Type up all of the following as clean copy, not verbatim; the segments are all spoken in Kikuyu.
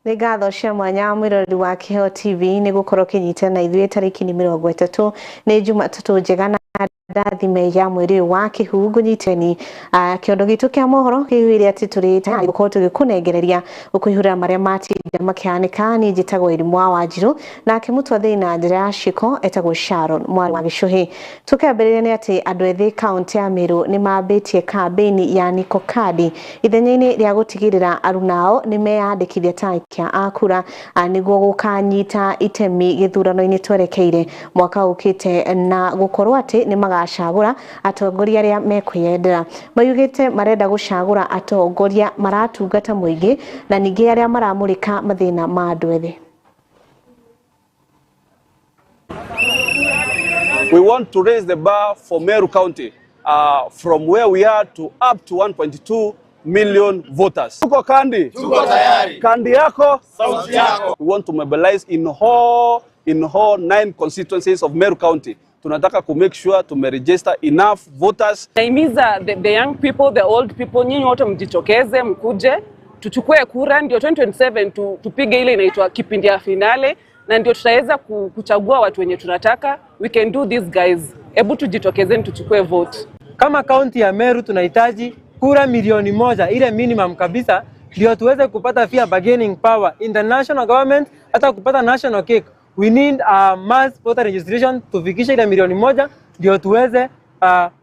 Nĩ ngatho cia mwanya mwĩroreri wa Kĩheo TV nĩ gũkorwo ũkĩnyitana na ithuĩ. Tarĩki nĩ 30, nĩ Jumatatũ njega na ndathime ya mweri ũyũ wa Kĩhu. Ngũnyiteni kĩondo gitũ kĩa mohoro kĩihũire atĩ tũrĩ tayari gũkorwo tũgĩkũnengereria gũkũihũrĩra marĩa matinda makĩhanĩka. Niĩ njĩtagwo Irimũ wa Wanjirũ, nake mũtwathĩri na njĩra ya ciĩko etagwo Sharon mwarĩ wa Gĩcũhĩ. Tũkĩambĩrĩria nĩ atĩ andũ ethĩ kaũntĩ ya Meru nĩ mambĩtie kambĩini ya Niko Kadi ithenya-inĩ rĩa gũtigĩrĩra arunao nĩ meyandĩkithia ta aikia a kura nĩguo gũkanyita itemi gĩthurano-inĩ twerekeire mwaka ũkĩte, na gũkorwo atĩ nĩ magacagũra atongoria arĩa mekwĩyendera. Mayugĩte marenda gũcagũra atongoria maratungata mũingĩ na ningĩ arĩa maramũrĩka mathĩna ma andũ ethĩ. We want to raise the bar for Meru County from where we are to up to 1.2 million voters. Tuko kandi? Tuko tayari. Kandi yako? Sauti yako. We want to mobilize in all 9 constituencies of Meru County. Tunataka ku make sure to register enough voters. Naimiza the young people, the old people, nyinyi wote mjitokeze, mkuje tuchukue kura, ndio 2027 tupige ile inaitwa kipindi ya finale, na ndio tutaweza kuchagua watu wenye tunataka. We can do this, guys. Hebu tujitokezeni tuchukue vote. Kama kaunti ya Meru tunahitaji kura 1 milioni, ile minimum kabisa, ndio tuweze kupata fair bargaining power in the national government, hata kupata national cake. We need a mass voter registration tufikishe ile 1 milioni ndio tuweze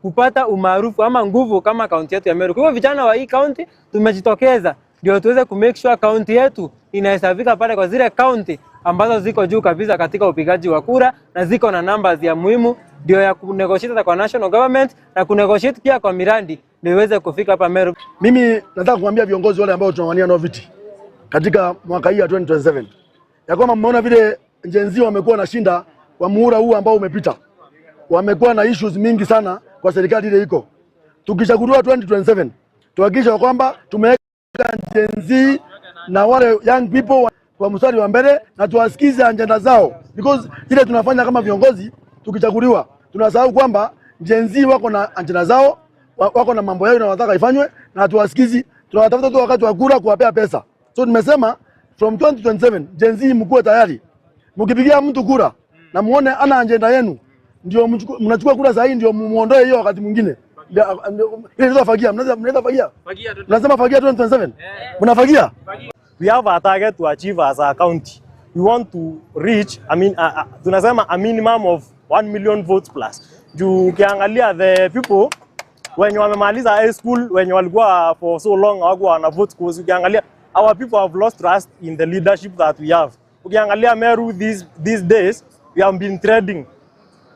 kupata umaarufu ama nguvu kama kaunti yetu ya Meru. Kwa hivyo vijana wa hii kaunti tumejitokeza ndio tuweze ku make sure kaunti yetu inahesabika pale kwa zile kaunti ambazo ziko juu kabisa katika upigaji wa kura na ziko na numbers ya muhimu, ndio ya kunegotiate kwa national government na kunegotiate pia kwa miradi ndio iweze kufika hapa Meru. Mimi nataka kuambia viongozi wale ambao tunawania nao viti katika mwaka hii ya 2027 ya kwamba mmeona vile Gen Z wamekuwa na shinda kwa muhula huu ambao umepita, wamekuwa na issues mingi sana kwa serikali ile iko. Tukichaguliwa 2027, tuhakikisha kwamba tumeweka Gen Z na wale young people kwa mstari wa mbele na tuwasikize agenda zao, because ile tunafanya kama viongozi tukichaguliwa, tunasahau kwamba Gen Z wako na agenda zao, wako na mambo yao na wanataka ifanywe na tuwasikizi, tunawatafuta tu wakati wa kura kuwapea pesa. So nimesema from 2027 Gen Z mkuwe tayari, mkipigia mtu kura na muone ana agenda yenu, ndio mnachukua kura sahihi, ndio muondoe hiyo wakati mwingine. Ile ndio fagia, mnaweza fagia, mnasema fagia 2027, mnafagia. We have a target to achieve as a county. We want to reach, I mean, tunasema a minimum of 1 million votes plus. Juu ukiangalia the people wenye wamemaliza high school, wenye walikuwa for so long hawakuwa wana vote, cause ukiangalia our people have lost trust in the leadership that we have. Ukiangalia Meru these days, we have been trading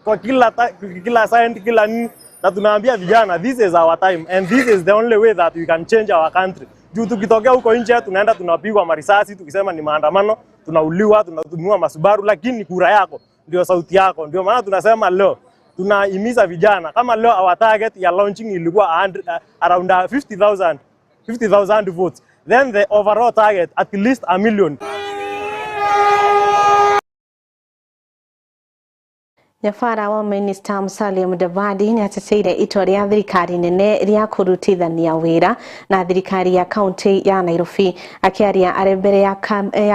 kwa kila side, kila nini, na tunaambia vijana this is our time and this is the only way that we can change our country. Juu tukitokea huko nje tunaenda tunapigwa marisasi tukisema ni maandamano, tunauliwa, tunatumiwa masubaru, lakini kura yako ndio sauti yako. Ndio maana tunasema leo tunahimiza vijana, kama leo our target ya launching ilikuwa 100, around 50,000 votes, then the overall target at least a million. Nyabara wa Minista Musalia Mudavadi nĩ ateteire itua rĩa thirikari nene rĩa kũrutithania wĩra na thirikari ya kaunti ya Nairobi. Akĩaria arĩ mbere ya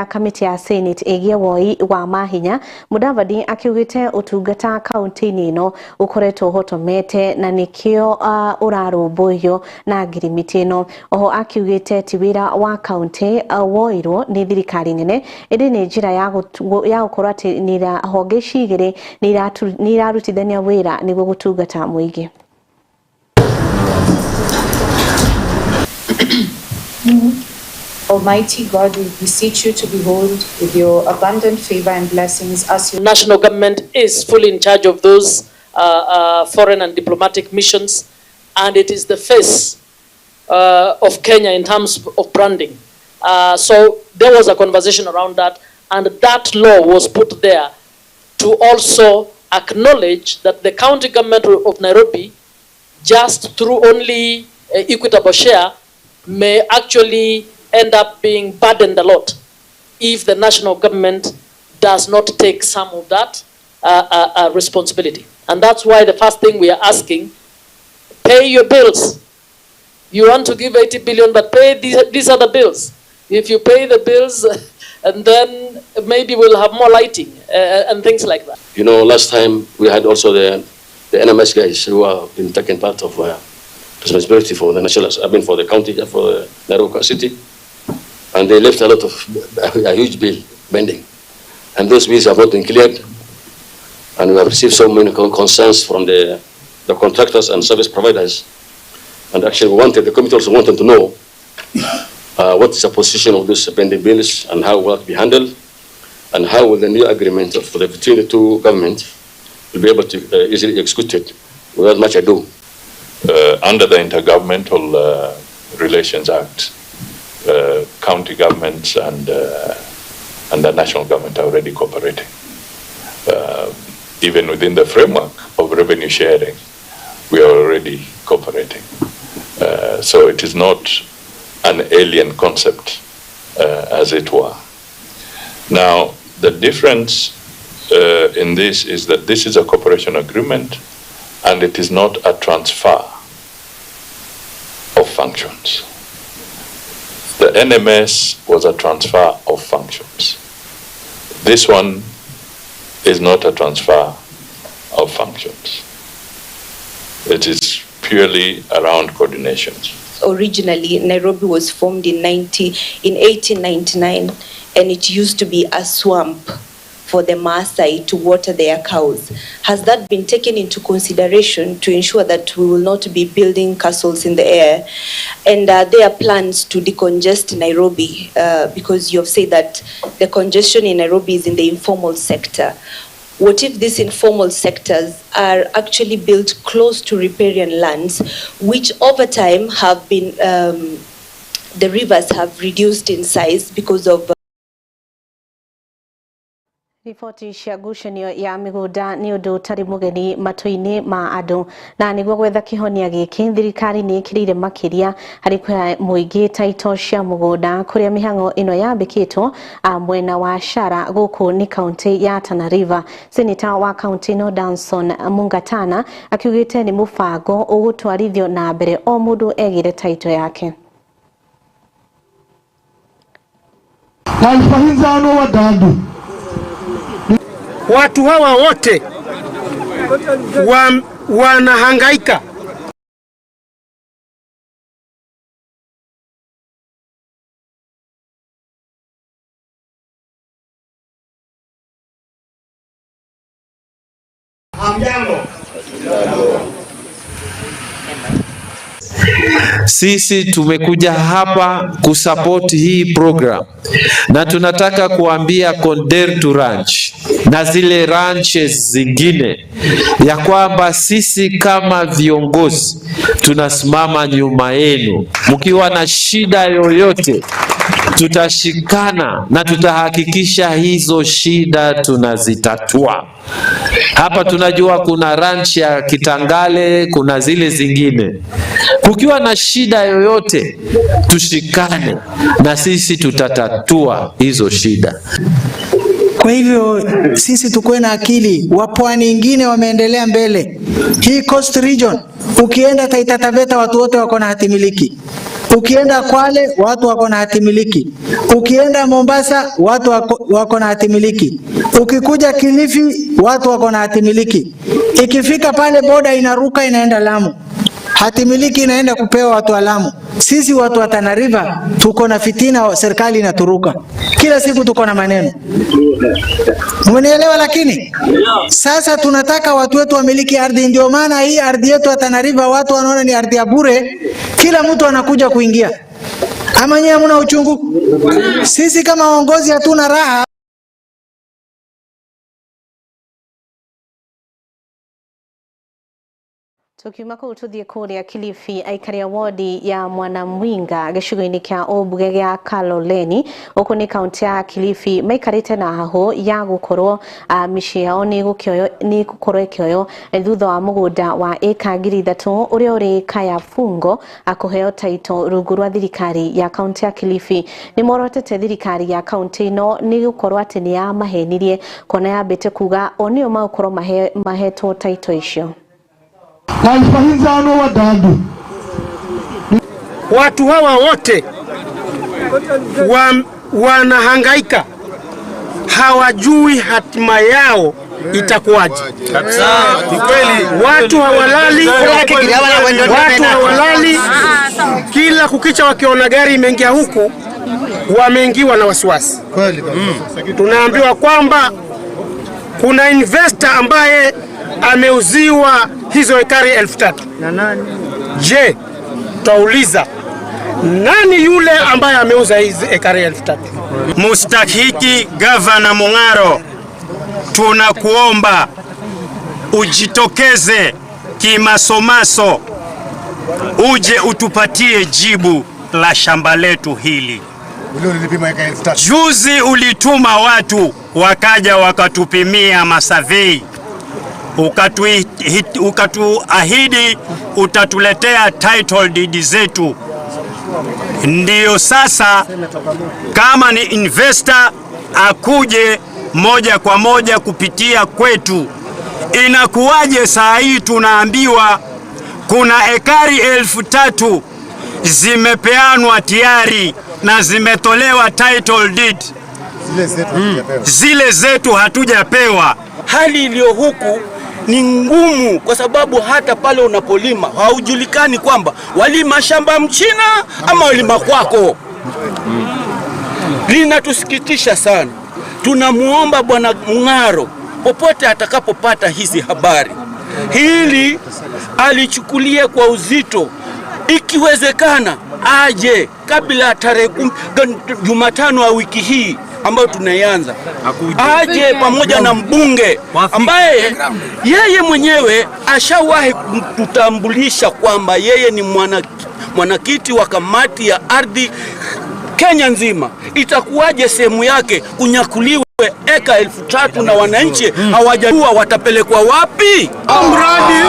kamĩtĩ ya Senate ĩgiĩ woi wa mahinya, Mudavadi akiugĩte ũtungata kaunti-inĩ ĩno ũkoretwo ũhotomete na nĩkĩo ũrarũmbũiyo na ngirimiti ĩno. Oho akiugĩte ti wĩra wa kaunti woirwo nĩ thirikari nene, ĩndĩ nĩ njĩra ya gũkorwo atĩ honge ici igĩrĩ nĩ irarutithania wĩra nĩguo gũtungata mũingĩ. Almighty God, we beseech you to behold with your abundant favor and blessings us, your National government is fully in charge of those foreign and diplomatic missions, and it is the face of Kenya in terms of branding. So there was a conversation around that, and that law was put there to also acknowledge that the county government of Nairobi, just through only equitable share, may actually end up being burdened a lot if the national government does not take some of that responsibility. And that's why the first thing we are asking, pay your bills. You want to give 80 billion, but pay these other bills. If you pay the bills, And then maybe we'll have more lighting and things like that. You know, last time we had also the NMS guys who have been taking part of responsibility for the national, I mean for the county, for the Nairobi city, and they left a lot of, a huge bill pending. And those bills have not been cleared, and we have received so many concerns from the contractors and service providers. And actually we wanted, the committee also wanted to know what is the position of those pending bills and how will it be handled, and how will the new agreement for the, between the two governments will be able to easily execute it without much ado. Under the Intergovernmental Relations Act, county governments and the national government are already cooperating. Even within the framework of revenue sharing, we are already cooperating. So it is not an alien concept, as it were. Now, the difference in this is that this is a cooperation agreement and it is not a transfer of functions. The NMS was a transfer of functions. This one is not a transfer of functions. It is purely around coordination. Originally, Nairobi was formed in 1899, and it used to be a swamp for the Maasai to water their cows. Has that been taken into consideration to ensure that we will not be building castles in the air? And are there plans to decongest Nairobi? Because you have said that the congestion in Nairobi is in the informal sector. What if these informal sectors are actually built close to riparian lands, which over time have been, the rivers have reduced in size because of Riboti cia ngucanio ya migunda ni undu utari mugeni matu-ini ma andu na niguo gwetha kihonia giki thirikari ni ikirire makiria hari kuhe muingi taito cia mugunda kuria mihango ino yambikitwo mwena wa Shara guku ni kaunti ya Tana River. Seneta wa kaunti ino Danson Mungatana akiugite ni mubango ugutwarithio na mbere o mundu egire taito yake. Watu hawa wote wanahangaika. Hamjambo. Sisi tumekuja hapa kusupport hii program na tunataka kuambia Kondertu Ranch na zile ranches zingine ya kwamba sisi kama viongozi tunasimama nyuma yenu. Mkiwa na shida yoyote tutashikana na tutahakikisha hizo shida tunazitatua. Hapa tunajua kuna ranch ya Kitangale, kuna zile zingine. Kukiwa na shida yoyote tushikane na sisi tutatatua hizo shida. Kwa hivyo sisi tukuwe na akili. Wapwani wengine wameendelea mbele. Hii Coast Region, ukienda Taita Taveta watu wote wako na hatimiliki. Ukienda Kwale watu wako na hatimiliki. Ukienda Mombasa watu wako na hatimiliki. Ukikuja Kilifi watu wako na hatimiliki. Ikifika pale boda inaruka inaenda Lamu. Hatimiliki inaenda kupewa watu wa Lamu. Sisi watu wa Tana River tuko na fitina, serikali inaturuka. Kila siku tuko na maneno. Umenielewa? Lakini sasa tunataka watu wetu wamiliki ardhi. Ndio maana hii ardhi yetu ya Tana River watu wanaona ni ardhi ya bure, kila mtu anakuja kuingia. Ama nyinyi hamna uchungu? Sisi kama waongozi hatuna raha. Tukiuma kuu tuthie kuria Kilifi aikaria wodi ya Mwanamwinga gĩcigo-inĩ kĩa ũmbunge gĩa Kaloleni gũkũ nĩ kaunti ya Kilifi maikarĩte na hahũ ya gũkorwo mĩciĩ yao nĩ gũkorwo ĩkĩoywo thutha wa mũgũnda wa ĩka 3,000 ũrĩa ũrĩ Kaya Fungo kũheo taito rungu rwa thirikari ya kaunti ya Kilifi. Nĩ morotete thirikari ya kaunti ĩno nĩ gũkorwo atĩ nĩ yamahenirie kuona yambĩte kuga o nĩo magũkorwo mahetwo taito icio. Watu hawa wote wanahangaika. Hawajui hatima yao itakuwaje. Watu hawalali, watu hawalali. Kila kukicha wakiona gari imeingia huku wameingiwa na wasiwasi. Tunaambiwa kwamba kuna investor ambaye ameuziwa hizo ekari 3000. Je, tutauliza nani yule ambaye ameuza hizi ekari 3000? Mustahiki Gavana Mung'aro, tunakuomba ujitokeze kimasomaso, uje utupatie jibu la shamba letu hili. Juzi ulituma watu wakaja wakatupimia masavei, ukatuahidi utatuletea title deed zetu. Ndiyo sasa kama ni investor akuje moja kwa moja kupitia kwetu. Inakuwaje saa hii tunaambiwa kuna ekari 3000 zimepeanwa tayari na zimetolewa title deed, zile zetu hatujapewa. Hali iliyo huku ni ngumu, kwa sababu hata pale unapolima haujulikani kwamba walima shamba mchina ama walima kwako. Linatusikitisha sana. Tunamuomba Bwana Mung'aro popote atakapopata hizi habari, hili alichukulie kwa uzito, ikiwezekana aje kabla tarehe 10 Jumatano ya wiki hii ambayo tunaianza, aje pamoja na mbunge ambaye yeye mwenyewe ashawahi kututambulisha kwamba yeye ni mwanakiti wa kamati ya ardhi Kenya nzima. Itakuwaje sehemu yake kunyakuliwe eka 3000 na wananchi hawajajua watapelekwa wapi? Mradi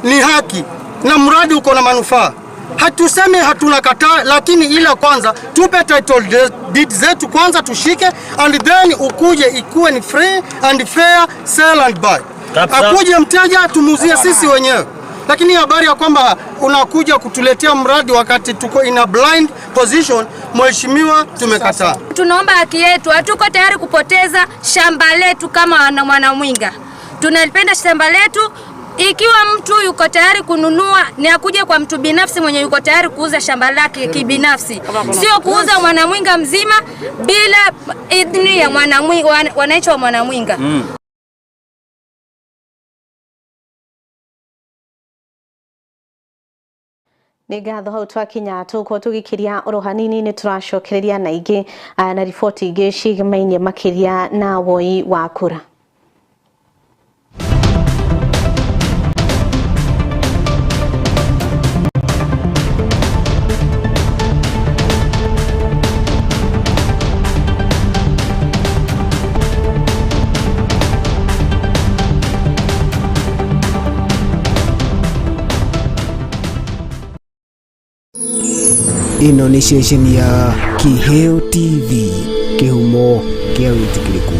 ni haki na mradi uko na manufaa. Hatusemi hatunakataa, lakini ila kwanza tupe title deed zetu kwanza tushike, and then ukuje ikuwe ni free and fair sell and buy. Akuje mteja tumuuzie sisi wenyewe. Lakini habari ya kwamba unakuja kutuletea mradi wakati tuko in a blind position, mheshimiwa, tumekataa. Tunaomba haki yetu, hatuko tayari kupoteza shamba letu kama Mwanamwinga. Tunalipenda shamba letu. Ikiwa mtu yuko tayari kununua ni akuje kwa mtu binafsi mwenye yuko tayari kuuza shamba lake kibinafsi, sio kuuza Mwanamwinga mzima bila idhini ya wananchi wa Mwanamwinga. Nĩ ngatho hau twakinya tũgũkorwo tũgĩkĩria oro hanini nĩ tũracokereria na ingĩ na riboti ingĩ ciĩgĩmainie makĩria na woi wa kura. Ĩno nĩ ceceni ya Kiheo TV, kĩhumo kĩa wĩtĩkĩrĩku.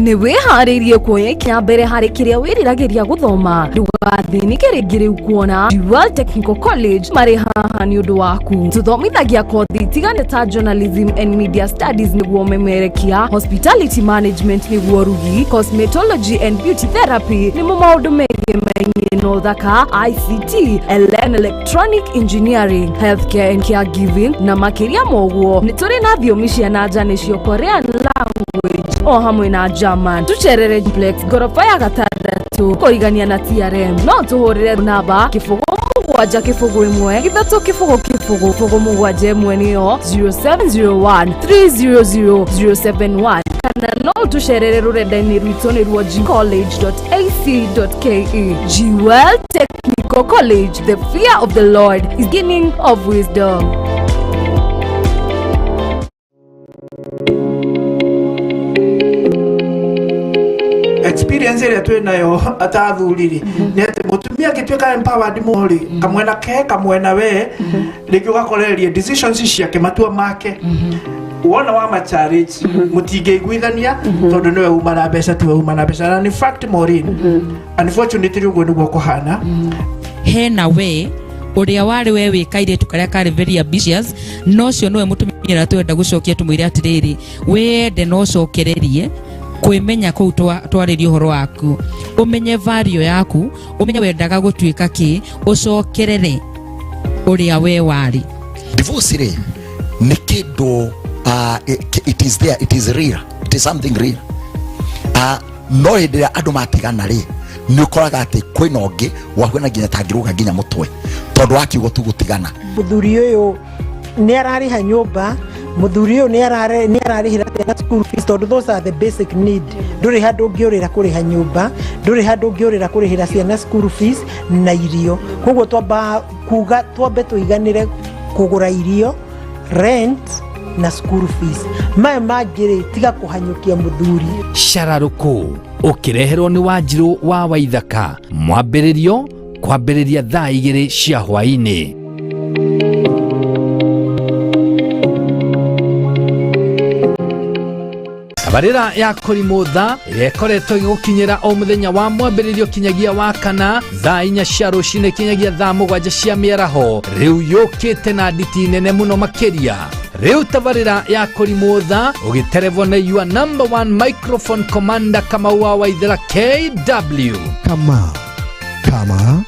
Nĩ wĩharĩirie kuoya kĩa mbere harĩ kĩrĩa wĩriragĩria gũthoma. Ndũgathĩnĩke rĩngĩ rĩu kuona Dual Technical College marĩ haha nĩ ũndũ waku. Tũthomithagia kothi itiganĩte ta Journalism and Media Studies nĩguo memerekia, Hospitality Management nĩguo rugi, Cosmetology and Beauty Therapy nĩmo maũndũ megemainie na ũthaka, ICT, LN Electronic Engineering, Healthcare and Caregiving na makĩria ma ũguo. Nĩ tũrĩ na thiomi cia na nja nĩcio Korean language o hamwe na German. Tucerere Complex ngoroba ya gatandatũ kũrigania na TRM. No tũhũrĩre namba 0 7 0 1 3 0 0 0 7 1 nĩyo 0701 300 071 kana no tũcerere rũrenda-inĩ rwitũ nĩruo gcollege.ac.ke. Jewel Technical College, the fear of the Lord is beginning of wisdom. Experience Experience ĩrĩa twĩ nayo ata athuri rĩ, nĩ atĩ mũtumia angĩtuĩka empowered mũno rĩ, kamwena ke kamwena we rĩngĩ ũgakorereria decisions ciake, matua make, wona wa machallenge mũtingĩiguithania tondũ nĩwe uma na mbeca, tiwe uma na mbeca. Na in fact, Maureen, unfortunately ũguo nĩguo kũhana. Hena we ũrĩa warĩ we wĩ kairĩtu karĩa karĩ very ambitious, no ũcio nĩwe mũtumia ũrĩa twenda gũcokia, tũmwĩre atĩrĩrĩ, wende no ũcokererie kwĩmenya kũu twarĩria ũhoro waku, ũmenye value yaku, ũmenye wendaga gũtuĩka kĩ, ũcokerere ũrĩa we warĩ. Divorce rĩ, nĩ kĩndũ it is there, it is real, it is something real. No hĩndĩ ĩrĩa andũ matigana rĩ, nĩ ũkoraga atĩ kwĩna ũngĩ wahuana nginya tangĩrũga nginya mũtwe tondũ wa kiugo tu gũtigana. Mũthuri ũyũ nĩ ararĩha nyũmba, mũthuri ũyũ nĩ ararĩhĩra ciana school fees, tondũ those are the basic need. Ndũrĩ handũ ũngĩũrĩra kũrĩha nyũmba, ndũrĩ handũ ũngĩũrĩra kũrĩhĩra ciana school fees na irio. Koguo twamba kuga twambe tũiganĩre kũgũra irio, rent na school fees, maya mangĩ rĩ, tiga kũhanyũkia mũthuri. Cararũkũ ũkĩreherwo nĩ Wanjirũ wa Waithaka, mwambĩrĩrio kwambĩrĩria thaa 2 cia hwaĩ-inĩ. Tabarĩra ya Kũrimũ Tha ĩrĩa ĩkoretwo ĩgĩgũkinyĩra o mũthenya wa mwambĩrĩrio kinyagia wa kana thaa 4 cia rũcinĩ kinyagia thaa 7 cia mĩaraho, rĩu yũkĩte na nditi nene mũno makĩria. Rĩu tabarĩra ya Kũrimũ Tha ũgĩterevwo nĩ your number one microphone commander, Kamau wa Waithera KW. Kama kama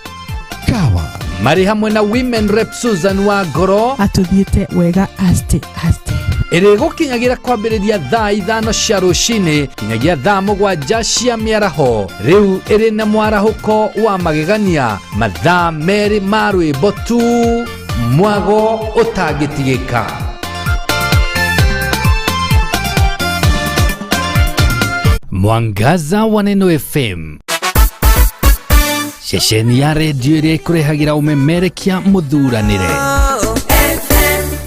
kawa. Marĩ hamwe na women rep Susan wa Ngoro. Atũthiĩte wega aste aste. Ĩrĩgũkinyagĩra kwambĩrĩria thaa 5 cia rũcinĩ kinyagia thaa 7 cia mĩaraho. Rĩu ĩrĩ na mwarahũko wa magegania, mathaa 2 ma rwĩmbo tu, mwago ũtangĩtigĩka. Mwangaza wa Neno FM, ceceni ya redio ĩrĩa ĩkũrehagĩra ũmemerekia mũthuranĩre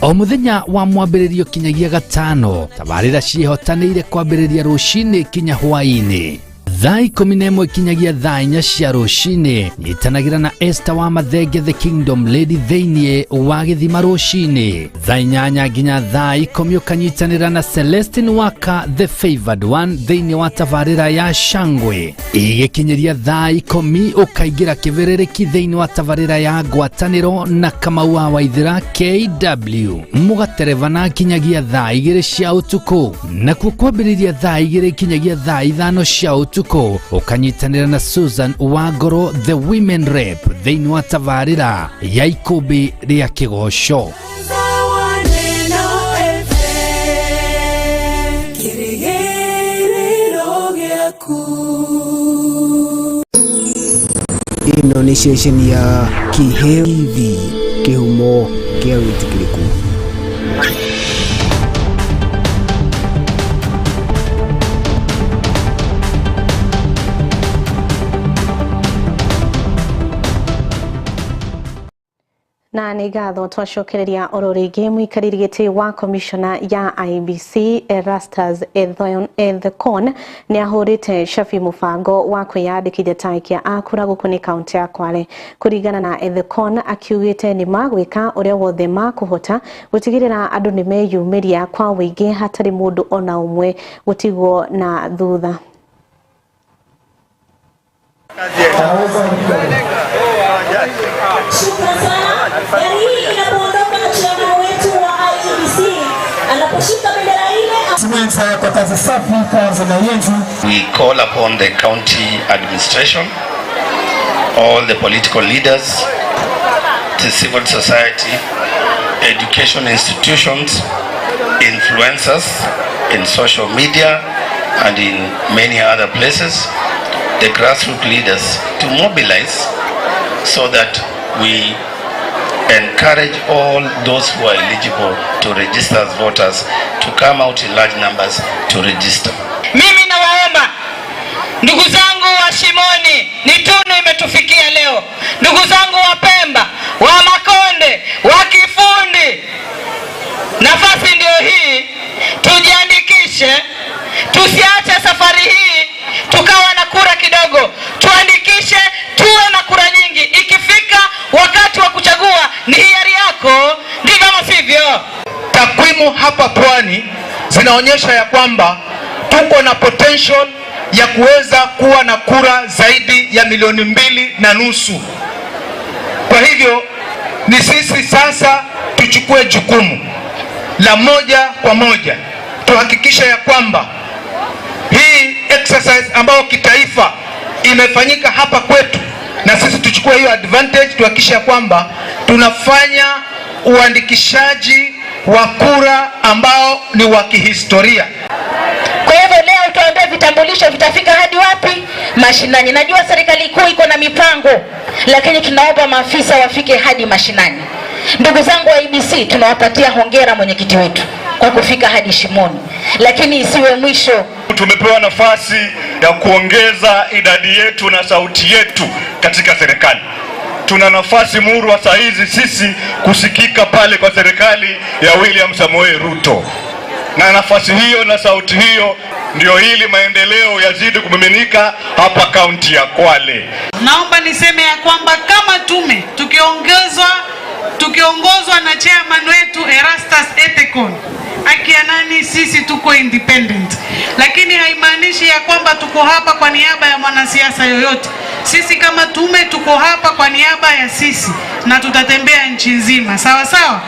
o mũthenya wa mwambĩrĩrio kinyagia gatano. Tabarĩra ciĩhotanĩire kwambĩrĩria rũcinĩ kinya hwaĩ-inĩ thaa 11 kinyagia thaa 4 cia rũcinĩ. Nyitanagĩra na Esther wa Mathenge, the Kingdom Lady, thĩinĩ wa gĩthima rũcinĩ thaa 8 nginya thaa 10. Ũkanyitanĩra na Celestine Waka, the favored one, thĩinĩ wa tabarĩra ya Shangwe. Igĩkinyĩria thaa 10 ũkaingĩra kĩbĩrĩrĩki thĩinĩ wa tabarĩra ya Ngwatanĩro na Kamau wa Waithera KW, mũgaterebana kinyagia thaa 2 cia ũtukũ. Nakuo kwambĩrĩria thaa 2 kinyagia thaa 5 cia ũtukũ ũkanyitanĩra na Susan Wangoro, the women rep, thĩinĩ wa tabarĩra ya Ikũmbĩ rĩa Kĩgoco. Ĩno nĩ ceceni ya Kĩheo TV, kĩhumo kĩa wĩtĩkĩrĩku. Na nĩ ngatho twacokereria oro rĩngĩ mũikarĩri gĩtĩ wa commissioner ya IEBC Erastus Ethekon nĩ ahũrĩte cabi mũbango wa kwĩyandĩkithia ta aikia a kura gũkũ nĩ kaunti ya Kwale. Kũringana na Ethekon, akiugĩte nĩ magwĩka ũrĩa wothe makũhota gũtigĩrĩra andũ nĩ meyumĩria kwa wĩingĩ hatarĩ mũndũ ona ũmwe gũtigwo na thutha. Shukran sana. Gari hii inapoondoka na chairman wetu wa IEBC anaposhika bendera ile kwa kazi safi kwanza na yenzi. We call upon the county administration, all the political leaders, the civil society, education institutions, influencers in social media and in many other places, the grassroots leaders to mobilize so that we encourage all those who are eligible to register as voters to come out in large numbers to register. Mimi nawaomba ndugu zangu wa Shimoni, ni tunu imetufikia leo. Ndugu zangu wa Pemba, wa Makonde, wa Kifundi, nafasi ndio hii, tujiandikishe, tusiache safari hii. tukawa na kura kidogo. Tuandikishe tuwe na kura nyingi. Ikifika wakati wa kuchagua ni hiari yako, ndivyo ama sivyo? Takwimu hapa Pwani zinaonyesha ya kwamba tuko na potential ya kuweza kuwa na kura zaidi ya 2.5 milioni. Kwa hivyo ni sisi sasa tuchukue jukumu la moja kwa moja, tuhakikishe ya kwamba hii exercise ambayo kitaifa imefanyika hapa kwetu, na sisi tuchukue hiyo advantage, tuhakikishe ya kwamba tunafanya uandikishaji wa kura ambao ni wa kihistoria. Kwa hivyo leo tuambie vitambulisho vitafika hadi wapi? Mashinani. Najua serikali kuu iko na mipango, lakini tunaomba maafisa wafike hadi mashinani. Ndugu zangu wa IEBC, tunawapatia hongera mwenyekiti wetu kwa kufika hadi Shimoni, lakini isiwe mwisho. Tumepewa nafasi ya kuongeza idadi yetu na sauti yetu katika serikali. Tuna nafasi murwa saa hizi sisi kusikika pale kwa serikali ya William Samoei Ruto, na nafasi hiyo na sauti hiyo ndio ili maendeleo yazidi kumiminika hapa kaunti ya Kwale. Naomba niseme ya kwamba kama tume tukiongozwa na chairman wetu Erastus Ethekon, akia nani, sisi tuko independent, lakini haimaanishi ya kwamba tuko hapa kwa niaba ya mwanasiasa yoyote. Sisi kama tume tuko hapa kwa niaba ya sisi na tutatembea nchi nzima, sawa sawa.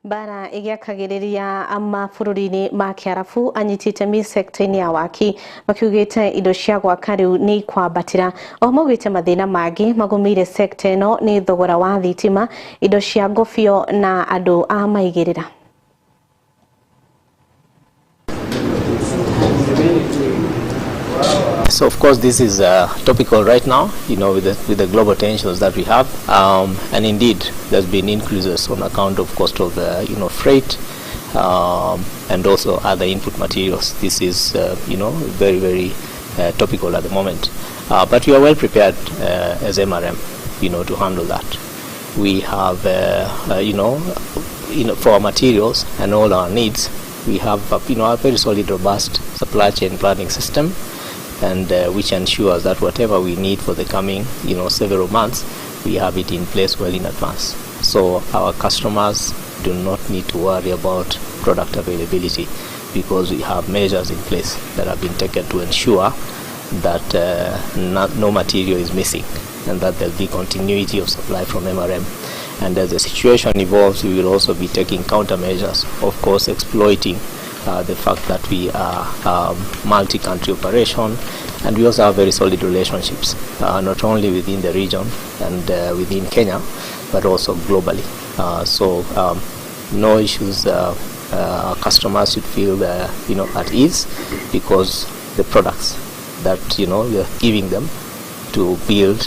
Mbara ĩgĩakagĩrĩria mabũrũri-inĩ ma kĩarabu anyiti itemi sekta-inĩ ya waki makiugĩte indo cia gwaka rĩu nĩ ikwambatĩra. Oho maugĩte mathĩna mangĩ magũmĩire sekta ĩno nĩ thogora wa thitima, indo cia ngobio na andũ a maigĩrĩra. So of course this is topical right now, with the global tensions that we have, and indeed there's been increases on account of cost of freight and also other input materials. This is very, very topical at the moment, but we are well prepared as MRM, to handle that. We have for our materials and all our needs, we have a very solid, robust supply chain planning system, and which ensures that whatever we need for the coming several months, we have it in place well in advance. So our customers do not need to worry about product availability, because we have measures in place that have been taken to ensure that no material is missing and that there'll be continuity of supply from MRM. And as the situation evolves, we will also be taking countermeasures, of course exploiting the fact that we are multi-country operation, and we also have very solid relationships, not only within the region and within Kenya, but also globally. So no issues. Our customers should feel at ease, because the products that we are giving them to build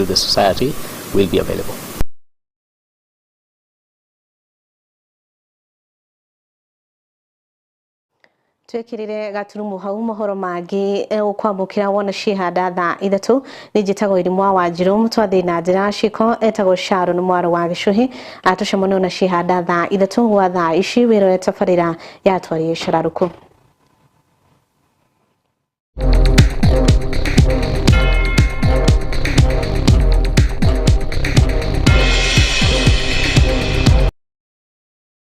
the society will be available. Twikirire gaturumu hau mohoro mangi ukwamukira wona cihanda thaa 3. Ni njitagwo Irimũ wa Wanjiru mutwathi na njira ciko etagwo Sharon mwaro wa Gicuhi. Atucemanie na cihanda thaa 3 gwa thaa ici wĩrore tabarĩra ya twarie cararuku.